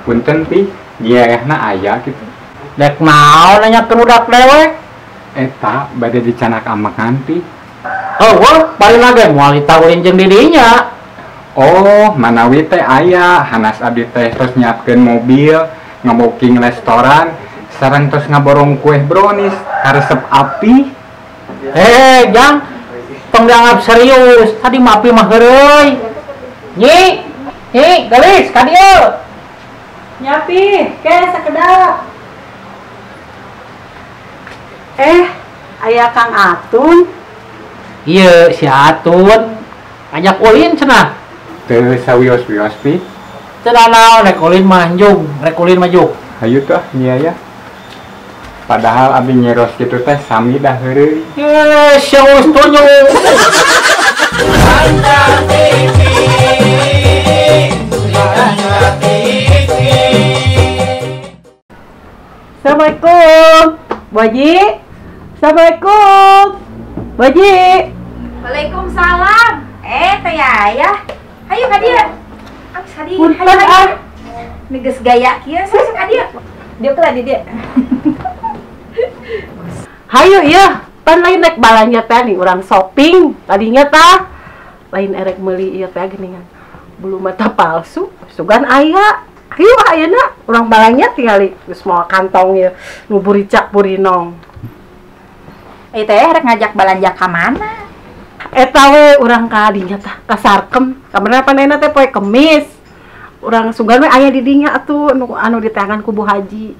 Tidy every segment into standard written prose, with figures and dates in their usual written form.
Punten pi, nyiayahna aya kitu. Dek naon nanyakeun budak dewek? Eta bade dicanak amakan pi. Oh, wah, bari ge moal ditawurin jeung didinya. Oh, manawi teh aya, hanas abdi teh tos nyiapkeun mobil, ngebooking restoran, sareng tos ngaborong kue brownies, karesep api. Jang, tong dianggap serius. Tadi mah api mah heureuy. Nyi, nyi, gelis ka dieu. Nyapi, ke sakedap. Aya Kang Atun. Iya, si Atun ngajak ulin cenah. Teu sawios-wios pi. Teu naon rek ulin mah njung, rek ulin mah juk. Hayu tah nya ya. Padahal abi nyeros kitu teh sami dah heureuy. Ye, sia geus tunjung. Assalamualaikum, Bu Haji. Assalamualaikum, Bu Haji. Waalaikumsalam. Teh Yaya. Hayu ka dieu. Abis ka dieu. Punten ah. Ini geus gaya kieu, sok ka dieu. Dieu kelah di dieu. Hayu ieu, pan lain rek balanja teh nih urang shopping. Tadinya tah lain erek meuli ieu teh geuningan. Bulu mata palsu, sugan aya. Hayu ayeuna urang balanja tingali geus moal kantong ieu nu buricak burinong. Teh rek ngajak balanja ka mana? Eta we urang ka dinya tah ka Sarkem. Kamarana pan ayeuna teh poe Kemis. Urang sugan we aya di dinya atuh anu diteangan ku Bu Haji.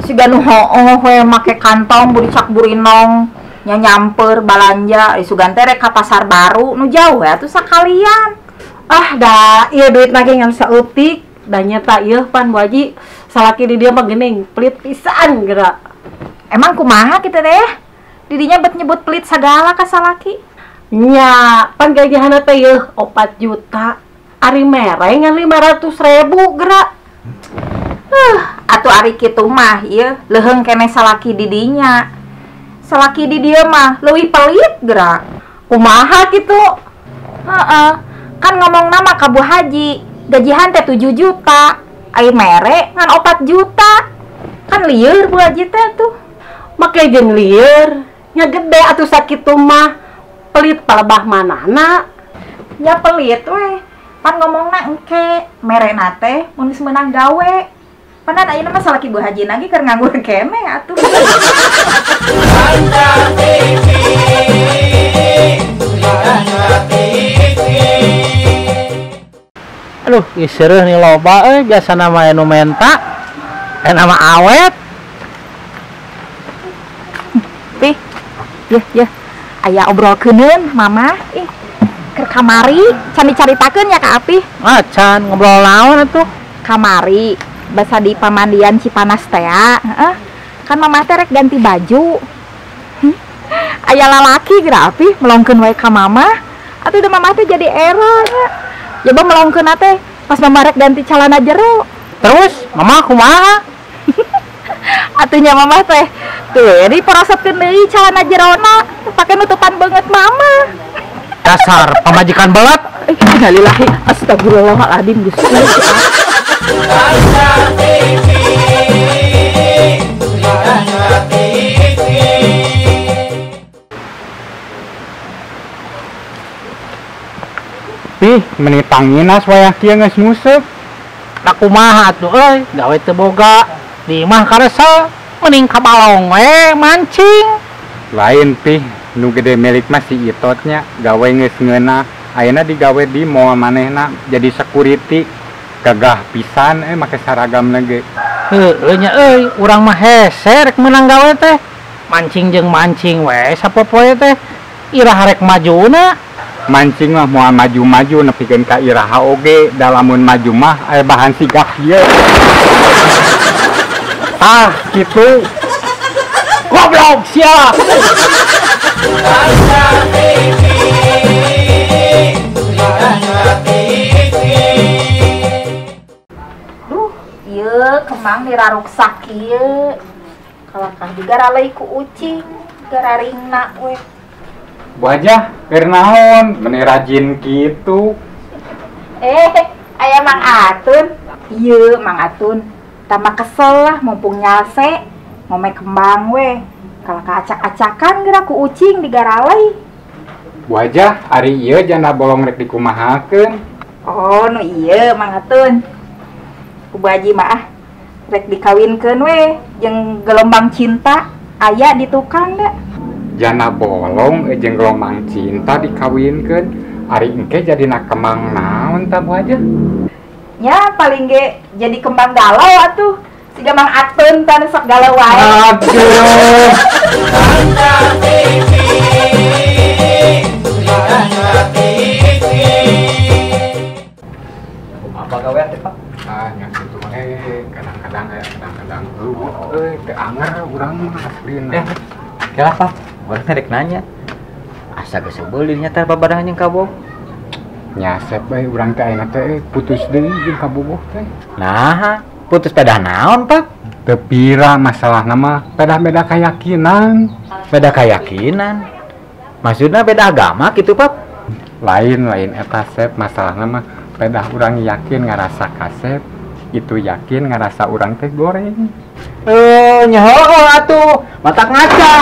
Siga nu hooh we make kantong buricak burinong nya nyamper balanja sugan teh rek ka pasar baru nu jauh we atuh sakalian. Ah da ieu duit lagi ngan saeutik da nyata ieu pan Bu Haji salaki di dieu mah geuning pelit pisan geura. Emang kumaha kitu teh? Didinya bet nyebut pelit sagala ka salaki. Nya, pan gajihanna teh yeuh 4 juta. Ari mere ngan 500.000 geura. Atuh ari kitu mah ieu leuheung keneh salaki didinya. Salaki di dieu mah leuwih pelit geura. Kumaha kitu? Heeh. Kan ngomongna mah ka Bu Haji, gajihan teh 7 juta, ari mere ngan 4 juta. Kan lieur Bu Haji teh tuh. Make jeung lieur. Nya gede atuh sakitu mah pelit palebah manana. Nya pelit weh. Pan ngomongna engke merena teh mun geus meunang gawe. Panan ayeuna mah salaki Bu Haji lagi keur nganggur keneh atuh. Aduh, geus seureuh nih loba euy, biasana mah anu menta. Mah awet. Pi, yeuh, aya obrolkeuneun mama ih keur kamari can dicaritakeun ya ka Api. Ah, can ngobrol naon atuh? Kamari basa di pamandian Cipanas teh, heeh. Kan mama teh rek ganti baju. Aya lalaki geura Api melongkeun wae ka mama. Atuh da mama teh jadi era nya. Coba melongkeun teh pas mama rek ganti calana jero. Terus mama kumaha? Atuh nya mama teh tuh diporosotkeun deui calana jerona pake nutupan beungeut mama. Dasar pamajikan belat. Innalillahi astagfirullahaladzim Gusti. Pih, meni tanginas wayah kieu geus nguseup. Da kumaha atuh euy, gawe teu boga. Di imah karesel, mending ka balong we mancing. Lain pih, nu gede milik mah si Itotnya, gawe geus ngeunah. Ayeuna digawe di moal manehna jadi security. Gagah pisan make saragamna ge. Heueuh nya euy, urang mah hese rek meunang gawe teh. Mancing jeung mancing we sapopoe teh. Iraha rek majuna. Mancing mah moal maju-maju nepikeun ka iraha oge, da lamun maju mah aya bahan sigah ieu. Tah kitu. Goblok sia. Duh, ieu kemang diraruksak ieu. Kalakah digaralei ku ucing, gararingna we. Bu Hajah, keur naon? Meni rajin kitu. Aya Mang Atun. Iya, Mang Atun. Tambah kesel lah mumpung nyalse ngome kembang we. Kalau kaacak-acakan geura ku ucing digaralai. Wajah ari ieu janda bolong rek dikumahakeun. Oh, nu ieu Mang Atun. Ku Bu Haji mah ah rek dikawinkeun we jeung gelombang cinta aya di tukang da. Janda bolong jeung gelombang cinta dikawinkeun ari engke jadina kembang naon tah Bu Haji? Nya paling ge jadi kembang galau atuh. Siga Mang Atun tah nu sok galau wae. Aduh. Apa gawean teh, Pak? Ah, nya kitu mah kadang-kadang aya kadang-kadang euy teu anger urang mah aslina. Eh, kela Pak, urang teh rek nanya. Asa geus sebeul dirinya teh babarengan jeung kabogoh. Nyasep bae urang teh ayeuna teh putus deui jeung kabogoh teh. Nah, putus pedah naon, Pak? Teu pira masalahna mah, beda-beda keyakinan. Beda keyakinan. Maksudna beda agama gitu, Pak? Lain-lain eta sep masalahna mah pedah urang yakin ngarasa kasep, itu yakin ngarasa urang teh goreng. Nyaho atuh, matak ngaca.